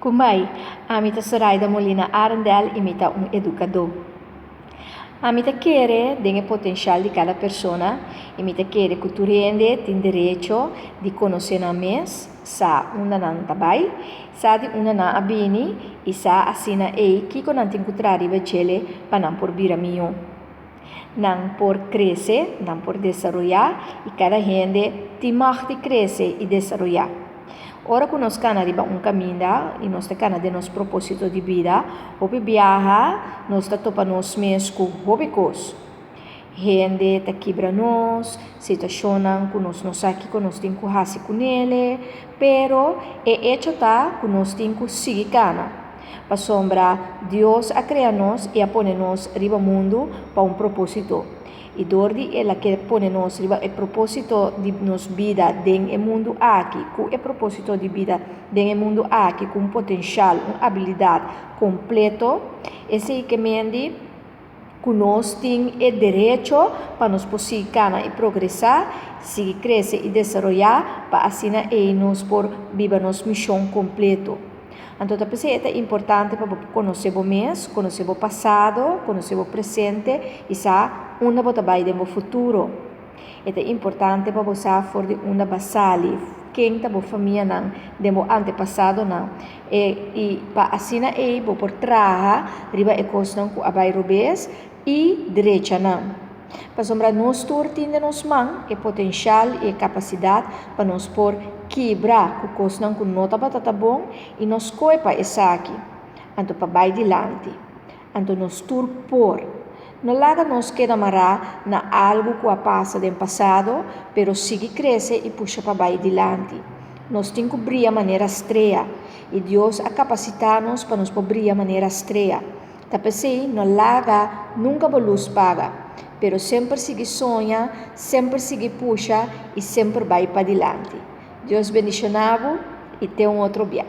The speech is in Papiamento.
Kumbai, ami ta Soraida Molina Arendel i mi ta un edukadó. Ami ta kere den e potenshal di kada persona i mi ta kere ku tur hende tin derecho di konosé nan mes, sa unda nan ta bai, sa di unda nan a bini i sa asina ei kiko nan tin ku traha riba djele pa nan por bira mihó. Nan por krese, nan por desaroyá i kada hende tin mag di krese i desaroyá. Ora ku nos kana riba un kaminda i nos ta kana den nos propósito di bida, hopi biaha nos ta topa nos mes ku hopi kos. Hende ta kibra nos, situashonnan ku nos no sa kiko nos tin ku hasi kunele, pero e echo ta ku nos tin ku sigui kana. Pasobra Dios a krea nos i a pone nos riba mundu pa un propósito. I dor di el a ke pone nos riba e propósito di nos bida den e mundu aki, ku e propósito di bida den e mundu aki ku un potenshal, un abilidat kompleto, esei ke mendi ku nos tin e derecho pa nos por sigui kana i progresá, sigui krese i desaroyá pa asina ei nos por biba nos mishon kompleto. Anto ta p'esei e ta importante pa bo konosé bo mes, konosé bo pasado, konosé bo presente i sa unda bo ta bai den bo futuro. E ta importante pa bo sa for di unda bo a sali, ken ta bo famianan den bo antepasadonan e i pa asina ei bo por traha riba e kosnan ku a bai robes i drecha nan. Pasobra nos tur tin den nos man e potenshal i e kapasidat pa nos por kibra ku kosnan ku no tabata ta bon i no skohe pa esaki, anto pa bai dilanti. Anto nos tur por. No laga nos keda mará na algu ku a pasa den pasado, pero sigui krese i pusha pa bai dilanti. Nos tin ku bria manera strea, i Dios a kapasitá nos pa nos por bria manera strea. Ta p'esei no laga nunka bo lus paga, pero semper sigui soña, semper sigui pusha i semper bai padilanti. Dios bendishoná bo i te un otro bia.